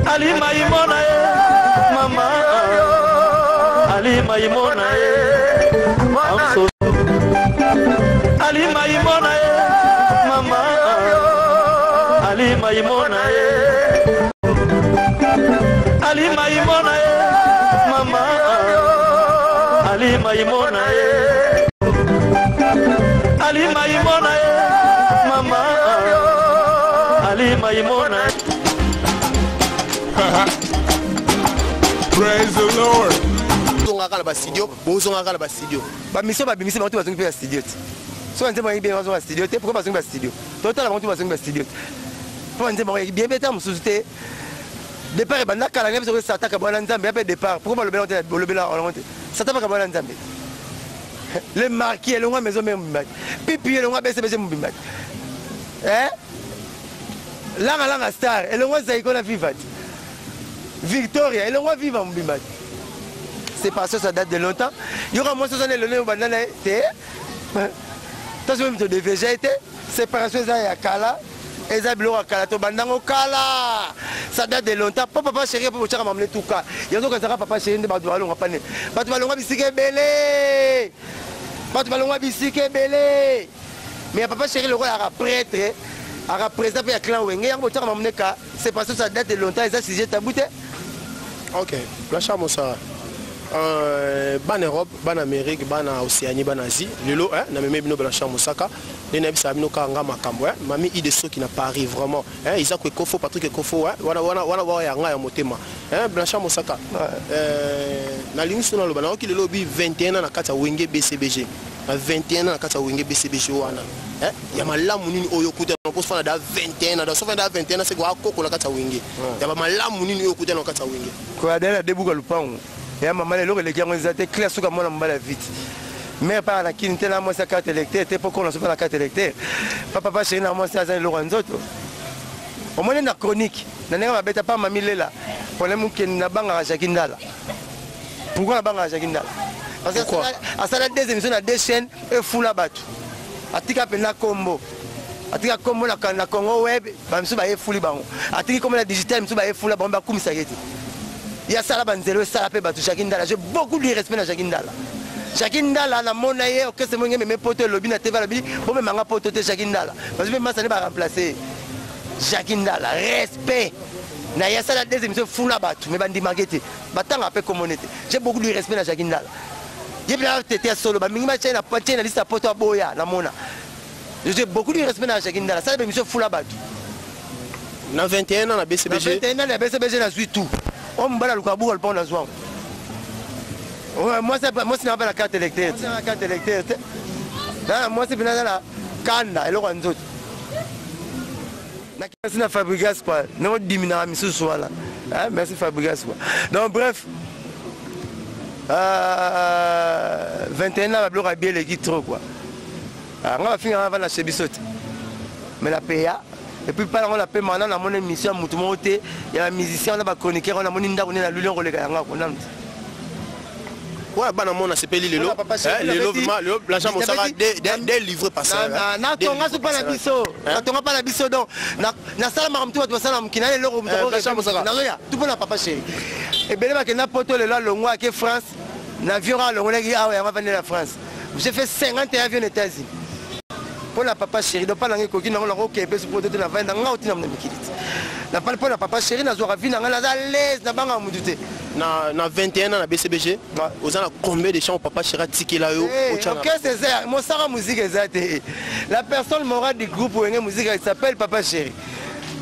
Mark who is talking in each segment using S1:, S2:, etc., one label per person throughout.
S1: Alima imona ye mama Alima imona ye Amso Alima imona ye mama Alima imona ye Alima imona ye mama Alima imona ye Alima imona ye mama Alima imona
S2: Praise the Lord.
S3: Bozongaka na ba studio, bozongaka na ba studio.
S4: Ba mission ba bimisi bango bazongi pe na studio te. So nzembo yangi bien bazonga studio te, pourquoi bazongi ba studio? Totala bango bazongi ba studio te. Po nzembo yangi bien beta mosusu te. Départ ebanda kala ngai biso sata kabwana nzambe ya pe départ. Pourquoi balobela te bolobela yango te? Sata pa kabwana nzambe. Le marquis elongwa maison mère mobimba te. Pipi elongwa BCBG mobimba te. Eh? Langa langa star elongwa Zaiko na Viva te. Victoria elongwa Viva mobimba te. Séparation ça date de longtemps. Yoka mwasi oza na elongi obanda na ye te. Tosi meme to deveja ye te. Séparation eza ya kala. Eza biloko ya kala tobanda yango kala. Ça date de longtemps. Po papa chéri po botyaka mamle tuka. Yango okanisaka papa chéri nde bato balongwa pane. Bato balongwa bisika ebele. Bato balongwa bisika ebele. Mais ya papa chéri lokola aka prêtre, aka président pe ya clan Wenge, yango botyaka mamune ka séparation ça date de longtemps, eza sujet tabou te.
S3: Ok, Blanchard Mosara. Bana Europe, bana Amérique, bana Océanie, bana Asie, lelo hein, na meme bino Blanchard Mosaka, nde nayebisaka bino kaka nga makambo hein, mami Ide Soki na Paris vraiment hein, Isaac Ekofo, Patrick Ekofo hein, wana wana wana wa ya nga ya motema hein, Blanchard Mosaka. Nalingi so naloba nayoki lelo obi 21 ans na kati ya Wenge BCBG. Na 21 ans na kati ya Wenge BCBG wana eh, ya malamu nini oyo okuta na poso fana da 21 ans da so fana da 21 ans c'est quoi akoko na kati ya Wenge ya ba malamu nini oyo okuta na kati ya Wenge
S4: ko adela debuka lupango ya mama lelo eleki yango eza te clair suka mwana mobali ya vite mère paka na kini te na mwasi ya carte électeur te po kona sopa na carte électeur papa papa chéri na mwasi aza eloko ya nzoto omoni na chronique na ndenge babeta pa mami lela problème mokende nabangaka Jackie Ndala. Pourquoi nabangaka Jackie Ndala? Parce que asala deux émissions na deux chaînes efula bato. Atika mpenza kombo. Atika kombo na Congo web, ba misusu baye efuli bango. Atiki kombo na digital, misusu baye efula bango bakumisaka ye te. Ye asala ba nzela esala mpe bato Jackie Ndala. J'ai beaucoup de respect na Jackie Ndala. Jackie Ndala namona ye orchestre moko ememe poto elobi na TV alobi bomema nga poto te Jackie Ndala. Bazwi mpe masa nde ba remplacer ye. Jackie Ndala respect na ye asala deux émissions efula bato mais bandimaka ye te. Batanga pe kombo nete. J'ai beaucoup de respect na Jackie Ndala. Ye pena tete ya solo ba mingi ba na patie na liste ya poto aboya na mona. J'ai beaucoup de respect na Jackie Ndala. Sala ba émission fula batu.
S3: Na 21 ans na BCBG.
S4: Na 21 ans na BCBG na zui tout. O mbala luka buka lupa na zwa. Ouais, moi c'est moi c'est na la carte électeur. Na carte électeur. Na moi c'est pena na kanda eloko ya nzoto. Merci na Fabregas quoi. Non diminaka misusu wana. Hein, merci Fabregas quoi. Donc bref 21 ans babiloko ya bien eleki trop quoi. Ah, nga bafinga nga na chez biso te. Mais na PA et puis pas yango na pema na namoni émission ya mutu moko te ya ba musicien na ba chroniqueur wana namoni ndako nde na luli yango koleka yanga ko nanu te.
S3: Ouais, bana mona sepeli lelo. Eh, lelo vraiment lelo Blanchard Mosaka des livres passés.
S4: Na tonga su pa na biso. Na tonga pa na biso donc na na sala makambo tu bato basala mokili na eloko moto
S3: eh, Blanchard Mosaka.
S4: Nazoya tout pona papa chéri. Ebele bakenda poto lelo alongwa ake France na avion kaka alongolaki awa yango avandi na France. J'ai fait 51 avions aux États-Unis. Pona papa chéri donc pa nanga ekoki nango nakoki mpe soki poto te navandi na nga otina na mikili te. Na pala pona papa chéri nazwaka vie na nga naza l'aise nabangaka motu te.
S3: Na 21 ans na BCBG, oza na combien de chambres papa chéri atikela yo?
S4: Hey, orchestre eza mosaka musique eza te. La personne morale du groupe Wenge Musique il s'appelle Papa Chéri.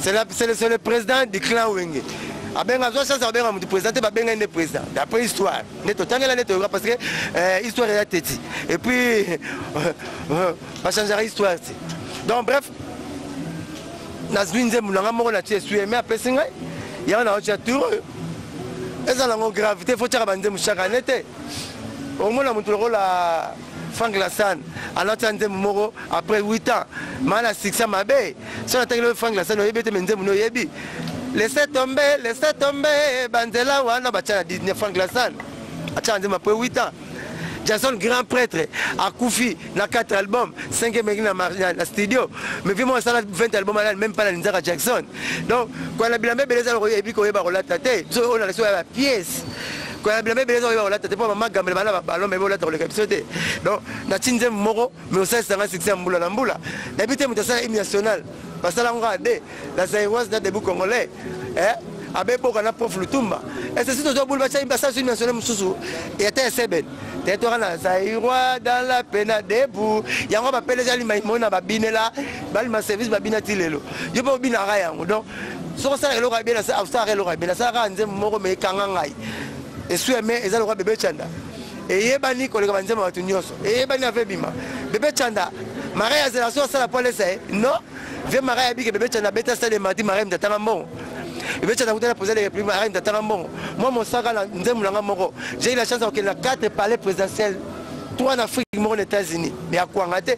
S4: C'est le président du clan Wenge. Abenga zwa chance abenga mutu président te babenga nde président. D'après histoire, nde totangela nde toyoka parce que histoire eza teti. Et puis ba changera histoire te. Donc bref, nazwi nzembo na nga moko na tie esui mais apesi ngai yango na otia tour oyo eza nango grave te, faut tiaka banzembo chaque année te. Omona moto lokola Frank Lassan anatia nzembo moko après 8 ans maa na succès mabe. So natangeli oyo Frank Lassan oyebi ete me nzembo no oyebi laissez tomber, laissez tomber banzela wana batia na Frank Lassan atia nzembo après 8 ans. Jackson grand prêtre akufi na 4 albums, 5e na, na, na studio, mais vraiment asala 20 albums alal même pas na linzaka Jackson. Donc kwana bilamba ebele eza ebi koyeba kolata te. Biso oyo na biso ya pièce, kwana bilamba ebele eza koyeba kolata te, mpo mama gambele bana baballon mebe olata koleka biso te. Donc nati nzembo moko, mais osalisanga succès ya mbula na mbula. Nayebi te moto asala hymne national, basala yango kaka de la Zaïroise na Debout Congolais, eh? Abe boka na prof Lutumba. Ese si tozwa bulu basala hymne national mosusu ata ya seben te, toka na Zaïrois dans la pena debout. Yango bapele eza lima imona babinela balima service babina ti lelo. Yo mpe obinaka yango. Donc soki osalaka eloko ya bien, osalaka eloko ya bien. Nasalaka nzembo moko, me ekanga ngai esuyame, eza lokola Bebe Chanda, eyebani koleka banzembo ya bato nyonso, eyebani ave bima Bebe Chanda. Marai azela so asala po alesa ye non vie. Marai abike Bebe Chanda abeta stade mardi, Marai moto atanga mbongo. Bebe Chanda akutana président de République, Marai moto atanga mbongo. Mwa Mosaka na nzembo nanga moko, j'ai eu la chance ya kokende na 4 palais présidentiel, 3 na Afrique, moko na États-Unis, mais akwanga te.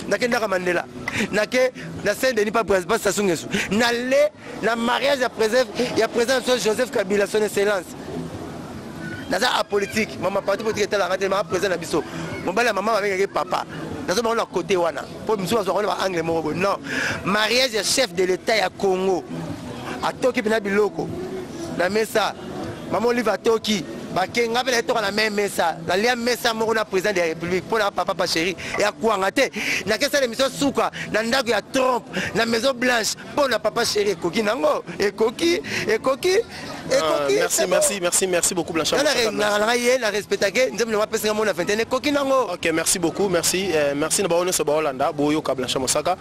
S4: Nakendaka Mandela, nake na Saint Denis, pa président Sassou Nguesso, nale na mariage ya président, ya président biso Joseph Kabila, son excellence. Naza apolitique, mama parti politique etalaka te. Mama président na biso, mobali ya mama babengaki papa, nazo bango na côté wana mpo mosusu bazwaka na baangle moko boye. Non, mariage ya chef de l'État ya Congo, atoki mpena biloko na mesa. Mama Olive atoki, bakenga mpe nayetoka na même mesa, nalia mesa moko na président de la République mpo na papa pa chéri eakwanga te. Nakesala émission suka na ndako ya Trump na Maison Blanche mpo na papa chéri. Ekoki nango, ekoki, ekoki, ekoki.
S3: Merci, merci, merci, merci beaucoup, Blanchard.
S4: Nanga ye na respectake nzembo nango, apesinga mona 21, ekoki nango.
S3: Ok, merci beaucoup, merci. Merci na bango nyonso baolanda, boyoka Blanchard Mosaka.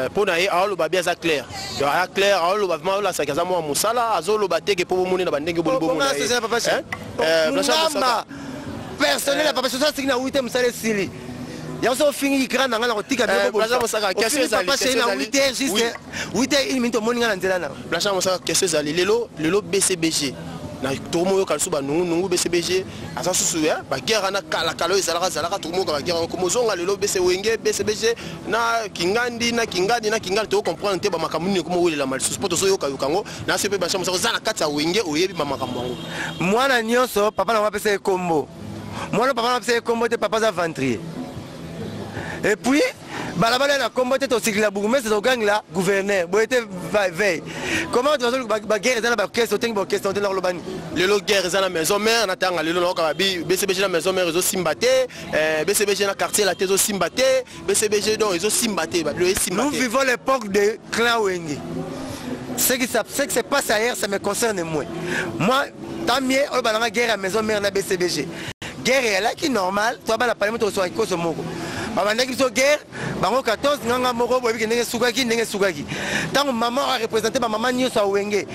S3: Mpo na ye aoloba bi aza clair. Donc, aza clair, aoloba vraiment, aolasaki aza mwa mosala, azoloba teke mpo bomoni na bandenge boni bomona ye.
S4: Papa.
S3: Hein? Blanchard Mosaka.
S4: Ngamba personnel ya papa soso asiki na 8, mosala esili. Yango so ofingi grand na nga na kotika.
S3: Blanchard Mosaka, question ezali,
S4: papa chéri
S3: question
S4: na
S3: ezali.
S4: 8 heures juste, 8 heures 1 minute, omoni nga na nzela na
S3: Blanchard Mosaka, question ezali lelo, lelo BCBG na tokomoyoka lisusu banungunungu. BCBG aza susu baguerre wana kalakala oyo ezalaka ezalaka, tokomoyoka baguerre yango komozonga lelo. BC Wenge, BCBG na Kingandi, na Kingandi, na Kingandi, tokocomprendre te bamakambo nini ekomowelelama lisusu mpo tozoyokayoka yango na se. Mpe Blanchard Mosaka, oza na kati ya Wenge, oyebi bamakambo yango.
S4: Mwana nyonso papa nango apesa ye kombo. Mwana papa nango apesa ye kombo te, papa aza aventurier. Et puis balabala na kombo te, tosikila bourgmestre, togangela gouverneur boye te. Veille comment baguerre eza na baorchestre, otengi baorchestre te na koloba nini?
S3: Lelo guerre eza na Maison Mère. Natanga lelo nayoka babi BCBG na Maison Mère ezosimba te, BCBG na Quartier la te ezosimba te, BCBG donc ezosimba te, babilo esimba
S4: Nous
S3: te.
S4: vivons l'époque de clan Wenge. Ce qui se passe ailleurs, ça me concerne moins. Moi, tant mieux, oyo balanga guerre ya Maison Mère na BCBG, guerre eyalaki normal. To bana parlement, tozwaki koso moko, babandaki biso guerre bango 14, nganga moko. Boyebi ndenge esukaki, ndenge esukaki. Ntango mama areprésente bamama nyonso ya Wenge,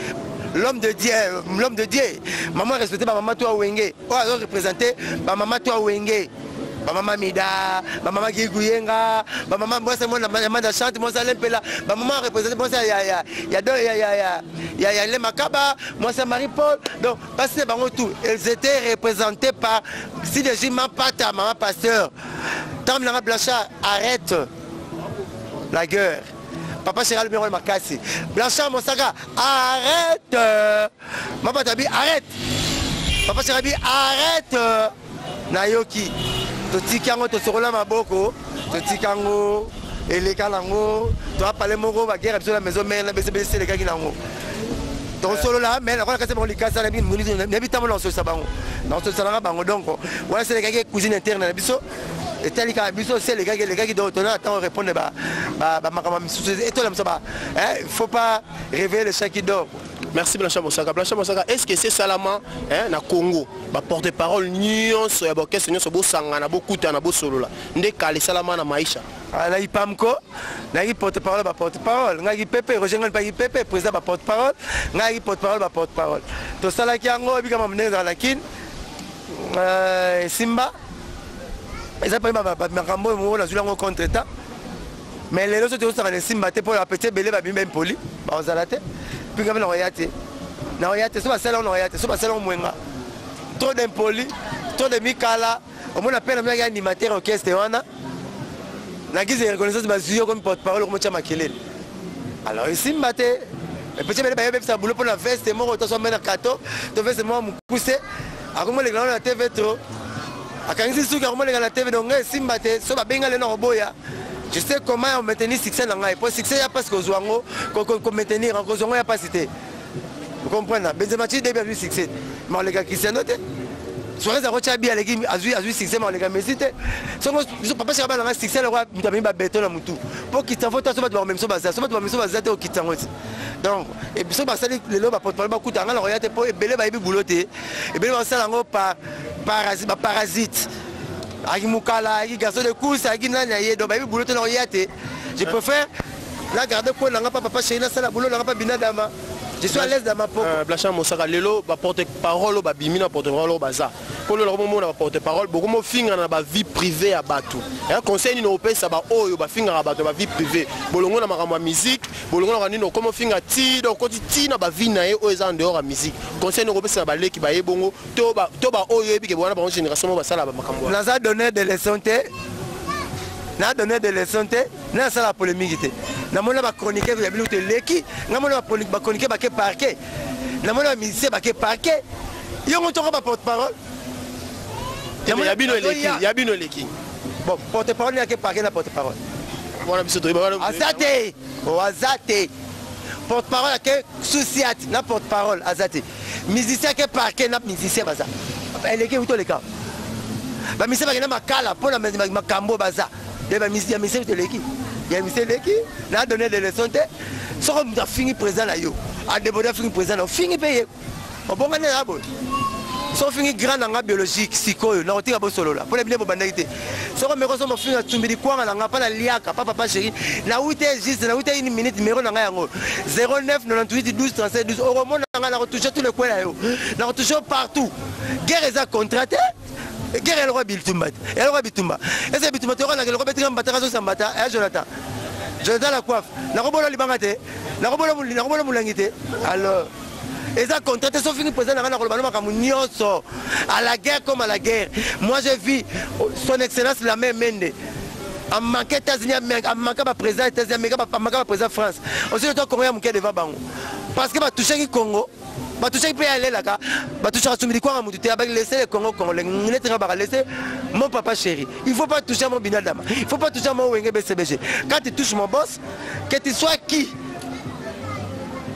S4: l'homme de Dieu, l'homme de Dieu, mama arespecte bamama to ya Wenge, oyo azoreprésente bamama to ya Wenge, bamama Mida, bamama Giguyenga, bamama mwasi mwana chante, mwasi Alempela, bamama représente mwasi ya Lemakaba, mwasi ya Marie Paul. Donc basi na bango tout, elles étaient représentées par Sideji Mapata, mama pasteur. Ntango nanga Blanchard, arrête la guerre, papa chéri alobi yango makasi. Blanchard Mosaka, arrête. Mapata bi arrête, papa chéri abi arrête. Nayoki, totiki yango, tosokola maboko, totiki yango, eleka nango. Toapale moko baguerre biso na Maison Mère na BCBC elekaki nango, tokosolola. Mais nakola kasi bango likasa, nayebi ntango nakosolisa bango, nakosolisa nanga bango. Donc wana se elekaki, cuisine interne na biso, etali kaka biso. Se elekaki, elekaki. Donc tona ntango répondre bamakambo misusu etola biso, faut pas réveiller le chat qui dort.
S3: Merci, Blanchard Mosaka. Blanchard Mosaka, est ce que c'est salama, hein, na Congo baporte parole nyonso ya baorchestre nyonso bosangana, bokutana, bosolola nde kala esalama na maisha?
S4: Na Ipamko nayaki porte parole, baporte parole ngaki pepe Roger Ngani mpaki pepe président, baporte parole ngaki porte parole, baporte parole tosalaki yango. Ebikama ndenge ezala na Kine, esimba eza mpe makambo oyo moko nazwi yango contre temps. Mais lelo so tozosaka na esimba te mpo bapeti ebele babimi, baimpoli bakozala te. Mpe ngai nakoya te, nakoya te. So basala yango, nakoya te. So basala yango, mwenga trop d'impoli, trop de mikala. Omona mpe na minaki animateur orchestre wana na guise ya reconnaissance, bazwi yo komi porte parole, okomotya makelele. Alors esimba te. Epesi ebele bayebebisa bulo mpo na veste moko, to so na kato to veste moko mokuse, akomolekela wana na TV trop. Akangisi suki akomoneka na TV, donc ngai esimba te. So babenga lelo na koboya. Je sais comment maintenir succès na ngai. Po succès ya pasi kozwa yango, ko maintenir, kozwa yango ya pasi te. Vous comprenez? Benzema ti début azwi succès. Mais oleka Cristiano te. Suarez akotya bi aleki azwi azwi succès mais oleka Messi te. Songo biso papa shaka bana nga succès lokwa mutu amemi ba béton na mutu. Po kitsa fo ta so bato bakomemi so baza, so bato bamemi so baza te okitsa yango ti. Donc et biso basali lelo ba porte-parole bakuta nga na koya te po ebele bayebi boulot te. Ebele basala yango par parasite, ba parasite. Aki mukala, aki garçon de course, aki nani aye donc bayebi boulot te na koya te. Je préfère la garder ko nanga pa papa chéri na sala boulot nanga pa binadama. Je suis à l'aise dans ma peau.
S3: Blanchard Mosaka lelo ba porte-parole ba bimi na porte-parole baza. Polo la komona ba porte-parole beaucoup mo finga na ba vie privée ya batu. Ya conseil ni opesa ba oyo ba finga ba bato ba vie privée. Bolongo na makambo ya musique, bolongo na nino komo finga ti donc koti ti na ba vie na ye oyo eza en dehors ya musique. Conseil ni opesa ba leki ba yebongo to ba oyo yebi ke wana ba génération mo basala ba makambo.
S4: Naza donner des leçons te. Na donner des leçons te. Na sala polémique te. Na mona ba chroniqueur ya biloko eleki, nga mona ba chroniqueur ba ke parquet. Na mona ba musicien ba ke parquet. Yongo toko ba porte-parole.
S3: Ya bino eleki, ya bino eleki.
S4: Bon, porte-parole ya ke parquet na porte-parole.
S3: Wana biso toyeba wana.
S4: Azate, oh azate. Porte-parole ya ke sous-ciat na porte-parole azate. Musicien ke parquet na musicien baza. Eleki uto leka. Ba musicien ba ke na makala pona makambo baza. Ya ba musicien, ya musicien eleki. Ya musicien eleki, na donner des leçons te. Soko mutu afingi président na yo, a débordé afingi président na yo, fingi pe ye. Obonga nde na boye. Soko fingi grand na nga biologique sikoyo, na kotika bosolola. Pona bino bobandaki te. Soko meko so mofinga tsumbi likwanga na nga pa na liaka, pa papa chéri. Na wite juste, na wite une minute numéro na nga yango. 09 98 12 37 12. Okomona nga na kotoucher tous les coins na yo. Na kotoucher partout. Guerre eza contrat te. Guerre eloko bitumba te. Eloko bitumba. Ese bitumba te okanaka eloko betinga mbata kazo sambata ya Jonathan. Jonathan la coiffe. Nakobola libanga te. Nakobola nakobola mulangi te. Alors eza contrat te soki président na nga nakoloba no makambo nyonso à la guerre comme à la guerre. Moi je vis son excellence la même Mende. A manqué États-Unis, a manqué ba président États-Unis, a manqué ba président France. Aussi toi Congo ya muke devant bango. Parce que ba toucher Congo, ba toucher pe aller là ba toucher sumidi kwa mutu te ba laisser le Congo congolais, neti nga ba laisser mon papa chéri. Il faut pas toucher mon binadama. Il faut pas toucher mon Wenge BCBG. Quand tu touches mon boss, que tu sois qui,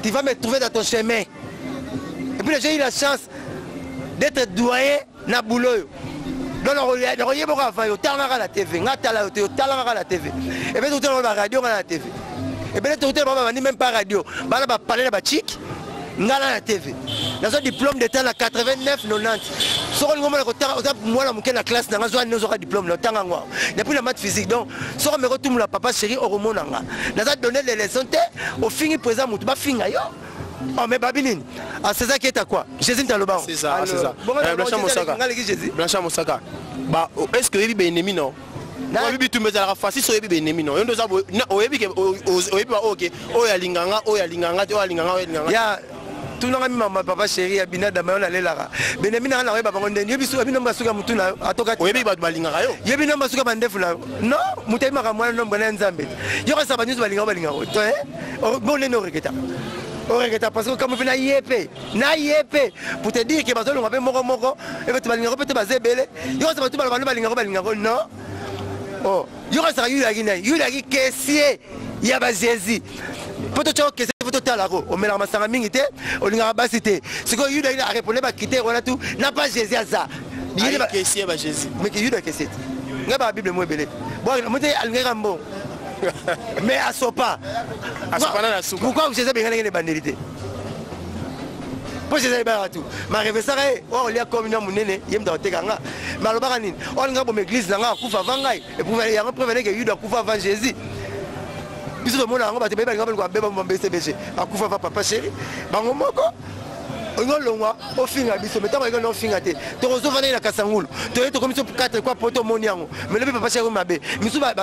S4: tu vas me trouver dans ton chemin. Et puis j'ai eu la chance d'être doyen na boulot. Donc on y a avant yo tanga la TV, nga tala yo tala la TV. Et puis tout la radio la TV. Et puis tout le monde même pas radio. Bala ba parler ba chic. Nga la TV. Nazo diplôme d'état na 89 90. Soko ngoma na kotanga oza mwana moke na classe na nga zo nozo ka diplôme na tanga ngwa. Na puis la maths physique donc soko meko tumula papa chéri okomona nga. Naza donner les leçons te au fingi présent mutu ba finga yo. Oh mais Babinine, ah c'est ça qui est à quoi? Jésus ntaloba.
S3: C'est ça, c'est ça. Blanchard Mosaka. Blanchard Mosaka. Bah est-ce que yebi ennemi non? Oyebi bitumba ezalaka facile so oyebi baennemi non? Yo nde oza oyebi ke oyebi ba oyo ke oyo alinganga, oyo alinganga te, oyo alinganga, oyo alinganga.
S4: Ya tunanga mi mama papa chéri ya binadama yo nalelaka. Benemi nanga na oyeba bango ndeni. Yebi so yebi nomba suka mutu na yo atoka.
S3: Oyebi bato balingaka yo?
S4: Yebi nomba suka bandefu na yo. Non, mutu ayebi makambo wana nomba na Nzambe. Yo kasa ba nyonso balingaka balingaka. To eh? Bon nene oreketa. Oreketa parce que comme na yepe, na yepe pour te dire que bazolonga pe moko moko et bato balingaka pe te bazebele. Yo kasa bato balobana balingaka balingaka non. Oh, yo kasa yulaki na yulaki caissier ya ba Jésus. Poto tshoko caissier poto talako omelaka masanga mingi te, olingaka basi te. Sikoyo yuda il a répondu ba critères wana tout, n'a pas Jésus aza.
S3: Yule ba caissier ba Jésus.
S4: Mais que yuda caissier. Nga ba Bible mo ebele. Bon, mo te alingaka mbongo. Mais asopa.
S3: Asopa na suka.
S4: Pourquoi Jésus bengana ngene bandelité? Po Jésus ba tout. Ma revesaka ye, oh lia comme na munene, ye mda oteka nga. Mais alobaka nini? Oh nga bo église na nga akufa avant ngai. Et pour yango prévenir que Yuda akufa avant Jésus. Biso tomona yango bato bayeba linga beba ba BCBG. Akufa va papa chéri. Bango moko olingo longwa ofinga biso mais ntango olingo ofinga te tokozova ndenge na kasangulu toye tokomi so 4 kwa po tomoni yango mais lobi papa chéri mabe misu ba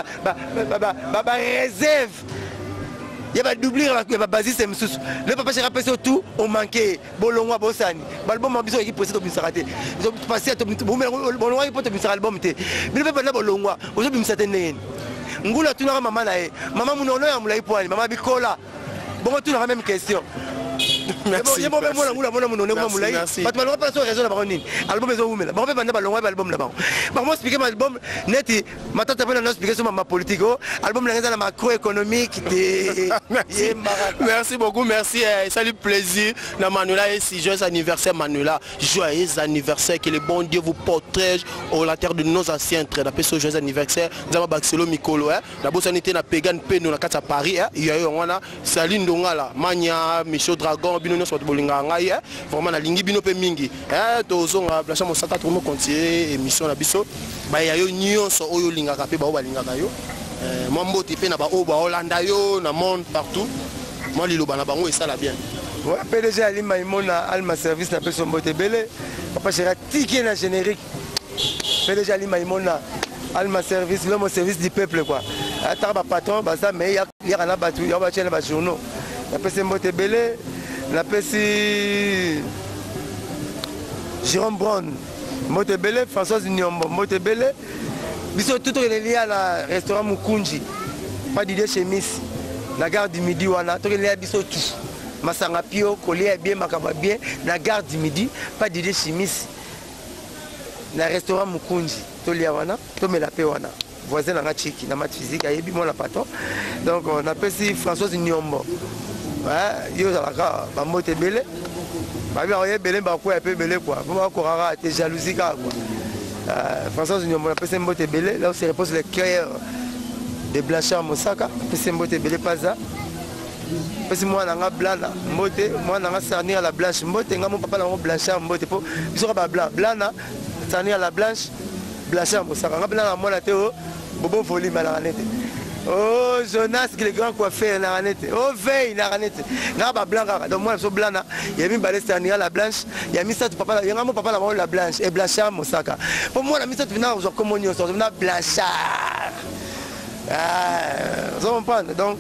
S4: réserve ya ba doublure ya ba basiste mosusu le papa chéri apesi yo tout omanke bolongwa bosani balbum ya biso eki presse tobimisaka te bolongwaki mpo tobimisaka album te bino mpe banda bolongwa ozobimisa te ndenge nini ngulu atunaka mama na ye mama munono ya molai poani mama bikola bongo tunaka même question.
S3: Merci,
S4: Ye moko mpe mwana ngulu amona monoko
S3: Merci,
S4: molai.
S3: merci.
S4: Bato balongwa mpona so raison na bango nini? Album ezowumela. Bango mpe banda balongwa ba album na bango. Bango expliquer ma album neti matata mpe na expliquer so ma politique oh album na eza na macroéconomique te.
S3: Merci.
S4: Yembaka.
S3: Merci beaucoup, merci. Salut, plaisir. Na Manuela, et si joyeux anniversaire, Manuela. Joyeux anniversaire, que le bon Dieu vous protège au la terre de nos ancêtres. D'après ce joyeux anniversaire, nous avons Baxelo Mikolo, hein. La bonne na Pegan Peno, na Kata Paris, hein. Il y a eu un Saline Dongala, Mania, Michaud Dragon, Bino Nyonso, Bolinga Ngai, hein. Vraiment, na lingi Bino pe mingi. Hein, tozonga, Blanchard Mosaka, tout le monde continue, émission na biso. Ba ya yo nyonso oyo lingaka pe ba oyo balingaka yo. Mwa mbote pe na ba oyo baolanda yo na monde partout. Mwa liloba na bango esala bien.
S4: Ouais, PDG Ali Maimona, Alma Service na peso mbote ebele. Papa Chéri atiki na générique. PDG Ali Maimona, Alma Service, l'homme au service du peuple quoi. Ataka ba patron baza mais ya ya na batu ya ba tchela ba journaux. Na pesi mbote ebele, na pesi Jérôme Brown, mbote ebele, Françoise Nyombo, mbote ebele. Biso tout tokende lia na restaurant Mukunji, pas Didier Chemis, na gare du Midi wana, tokende lia biso tout. Masanga pio, kolia bien, makambo ya bien, na gare du Midi, pas Didier Chemis, na restaurant Mukunji, tolia wana, tomela pe wana. Voisin na nga Chiki, na math physique, ayebi mwana patron. Donc, on apesi Françoise Nyombo. Ouais, yo ozalaka ba mbote ebele. Babi ba ebele ba kwa pe ebele quoi. Bo ba korara te jalousie kaka quoi. Françoise Nyombo napesi mbote ebele, là où se repose le cœur de Blanchard Mosaka, napesi mbote ebele paza. Napesi mwana nga Blana mbote, mwana nga Sarnia la Blanche mbote, nga mon papa na ngo Blanchard mbote po biso ka ba blanc, Blana Sarnia la Blanche, Blanchard Mosaka. Nga Blana mwana te o bobo volume na nete. Oh Jonas le grand coiffeur na nete. Oh veille na nete. Nga ba blanc kaka. Donc moi so Blana, il y a mi balé Sarnia la Blanche, il y a mi ça papa, il y a mon papa la la Blanche et Blanchard Mosaka. Pour moi la mi ça na zo comme nyo so na Blanchard. Ah, vous comprenez? Donc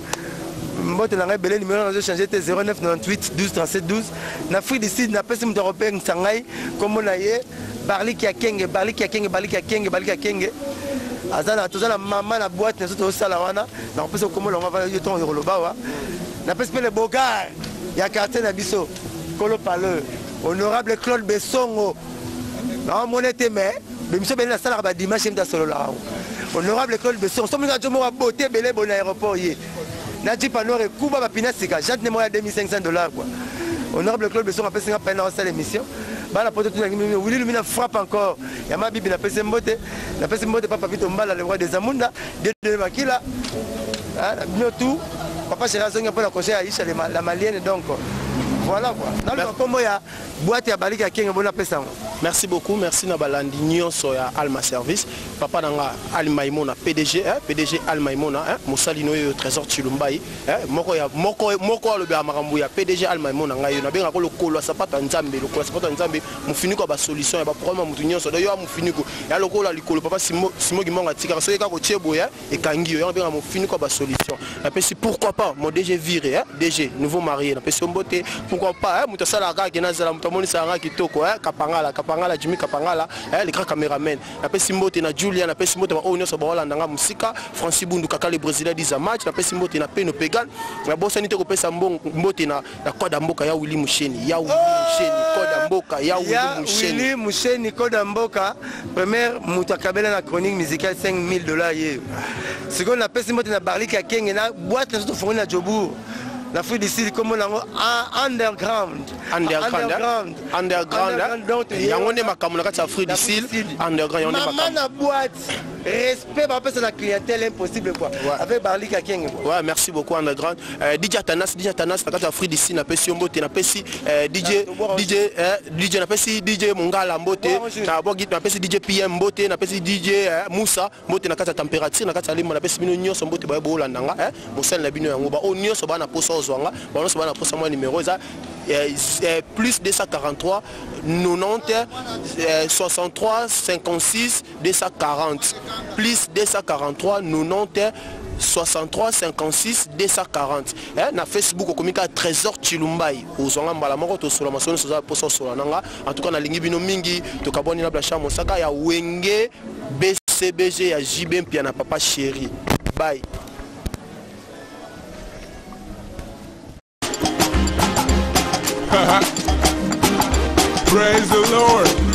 S4: mbote na ngai ebele, numéro nazo changer te 09 98 12 37 12. Na Afrique du Sud, na pesi moto européen ngai kombo na ye Barlik ya Kenge, Barlik ya Kenge, Barlik ya Kenge, Barlik ya Kenge. Aza na toza na mama na boîte na soto sala wana, na pesi kombo na ngai yo tongo yoloba wa. Na pesi pe le bogar ya quartier na biso Kolo Paleur, honorable Claude Besongo. Na monete mais biso bele na sala ba dimanche mta solo la. Honorable Claude Besongo, somi na jomo wa beauté bele bon aéroport ye. Na jeep noir et Kuba ba pina sika, jante ne moya 2500 $ quoi. Honorable Claude Besongo apesi nga peine na sala émission. Bana poto tout na ngimi Willy Lumina frappe encore. Ya ma bibi na pesi mbote, na pesi mbote papa Vito Mbala le roi des Amunda, Dieu de Makila. Hein, bino tout. Papa Chéri Zonga pour la conseil Aïcha la malienne donc. Voilà quoi. Dans le kombo ya boîte ya balika ya Kenge bona pesa ngo.
S3: Merci beaucoup, merci na balandi nyonso ya Alma Service. Papa nanga Ali Maimona PDG, hein, PDG Al Maimona, hein, Mosalino yo Trésor Tshilumbayi, hein, moko ya moko moko alobi ya makambo ya PDG Al Maimona ngai yo na benga ko lokolo ya sapato ya Nzambe, lokolo ya sapato ya Nzambe, mofiniko ya ba solution ya ba problème ya mutu nyonso. Donc yo ya mofiniko ya lokolo ya likolo papa Simo, Simo Kimonga atikaka soki kaka kotie boye, hein, ekangi yo, ya benga mofiniko ya ba solution. Napesi pourquoi pas mon DG viré, hein, DG nouveau marié, napesi mbote, pourquoi pas, hein, mutu asalaka kaka ke nazala, mutu amonisaka nga kitoko, hein, Kapangala, Kapangala, Jimmy Kapangala, hein, le grand caméraman. Napesi mbote na Julia, napesi mbote ba oyo nyonso baolanda nga mosika, Francis Bundu kaka le Brésilien disa match, napesi mbote na Peno Pegan, nabosani te kopesa mbote na Koda Mboka ya Willy Musheni, ya Willy Musheni, Koda Mboka ya Willy
S4: Ya
S3: Musheni.
S4: Willy Musheni, Koda Mboka, première moto akabela na chronique musicale 5000 $ ye. Sikoyo napesi mbote na Barlik ya Kenge na boîte na soto fongoli na Jobourg. Na Afrique du Sud, comme on a underground.
S3: Underground, hein?
S4: Underground.
S3: Underground, hein?
S4: Underground, donc,
S3: Yango nde makambo na kati ya Afrique du Sud, underground, yango nde
S4: Maman
S3: makambo.
S4: na boîte, respect par rapport à la clientèle impossible quoi.
S3: Ouais.
S4: Avec Barlik ya Kenge quoi.
S3: Ouais, merci beaucoup Underground. DJ Atanas, DJ Atanas, na kati ya Afrique du Sud, napesi yo mbote, napesi DJ,
S4: Ah, toboka
S3: DJ, DJ, napesi DJ Mongala mbote,
S4: Toboka ensuite.
S3: na boki, napesi DJ PM mbote, napesi DJ Moussa mbote na kati ya température, na kati ya limo, napesi bino nyonso mbote baye bolanda nga, mosali na bino yango, ba oyo nyonso ba na posa ozwa nga, ba nyonso ba na posa mwa numéro eza, plus 243 90 63 56 240, plus 243 90 63 56 240. Na Facebook okomi kaka Trésor Tshilumbayi, ozwanga mbala moko tosola masolo nyonso oza posa osola nanga. En tout cas nalingi bino mingi, tokabwani na Blanchard Mosaka ya Wenge BCBG ya JB Mpia na Papa Chéri. Bye.
S2: the Lord.